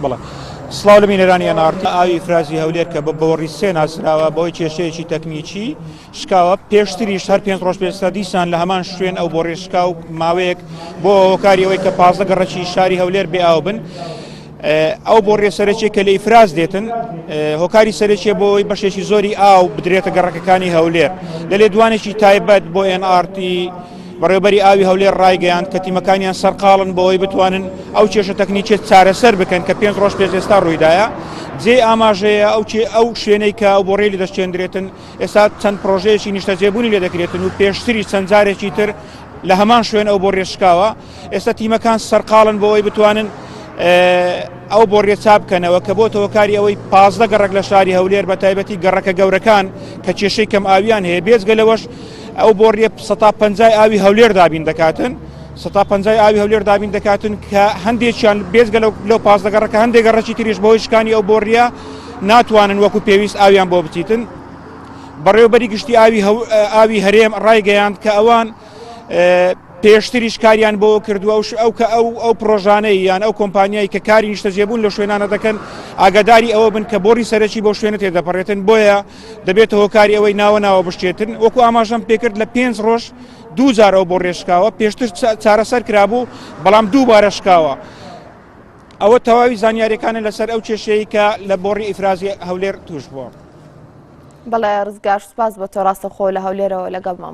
بەڵێ. سڵاو لە بینەرانی NRT. ئاوی ئیفرازی هەولێر کە بە بۆڕی سێ ناسراوە بەهۆی کێشەیەکی تەکنیکی شکاوە، پێشتریش هەر پێنج ڕۆژ پێش ئێستا دیسان لە هەمان شوێن ئەو بۆڕیە شکا و ماوەیەک بۆ هۆکاری ئەوەی کە 15 گەڕەکی شاری هەولێر بێ ئاو بن. ئەو بۆڕیە سەرەکیە کە لە ئیفراز دێتن هۆکاری سەرەکیە بۆ ئەوەی بەشێکی زۆری ئاو بدرێتە گەڕەکەکانی هەولێر لە لێدوانێکی تایبەت بۆ NRT بەڕێوبەری ئاوی هەولێر ڕایگەیاند کە تیمەکانیان سەرقاڵن بۆ ئەوەی بتوانن ئەو کێشە تەکنیکیە چارەسەر بکەن کە پێنج ڕۆژ پێش ئێستا ڕوویدایە. جێی ئاماژەیە ئەو ئەو شوێنەی کە ئەو بۆڕیە لێ دەشکێندرێتن ئێستا چەند پرۆژەیەکی نیشتەجێبوونی لێ دەکرێتن و پێشتری چەند جارێکی تر لە هەمان شوێن ئەو بۆڕیە شکاوە. ئێستا تیمەکان سەرقاڵن بۆ ئەوەی بتوانن ئەو بۆڕیە چاک بکەنەوە کە بۆتە هۆکاری ئەوەی 15 گەڕەک لە شاری هەولێر بە تایبەتی گەڕەکە گەورەکان کە کێشەی کەم ئاویان هەیە بێجگە لەوەش ئەو بۆڕیە سەتا پەنجای ئاوی هەولێر دابین دەکاتن سەتا پەنجای ئاوی هەولێر دابین دەکاتن کە هەندێکیان بێجگە لەو 15 گەڕەکە هەندێک گەڕەکی تریش بەهۆی شکانی ئەو بۆڕیە ناتوانن وەکو پێویست ئاویان بۆ بچیتن بەڕێوبەری گشتی ئاوی ئاوی هەرێم ڕایگەیاند کە ئەوان پێشتریش کاریان بۆ کردووە ئەو کە ئەو ئەو پرۆژانەی یان ئەو کۆمپانیای کە کاری نیشتەجێبوون لە شوێنانە دەکەن ئاگاداری ئەوە بن کە بۆڕی سەرەکی بۆ شوێنە تێدەپەڕێتن بۆیە دەبێتە هۆکاری ئەوەی ناوە ناوە بشتێتن وەکو ئاماژەم پێکرد لە پێنج ڕۆژ دوو جار ئەو بۆ ڕێشکاوە پێشتر چارەسەر کرابوو بەڵام دووبارە شکاوە ئەوە تەواوی زانیاریەکانە لەسەر ئەو کێشەیە کە لە بۆڕی ئیفرازی هەولێر توش بووە. بەڵێ ڕزگار سوپاس بۆ تۆ ڕاستەوخۆ لە هەولێرەوە لەگەڵمان.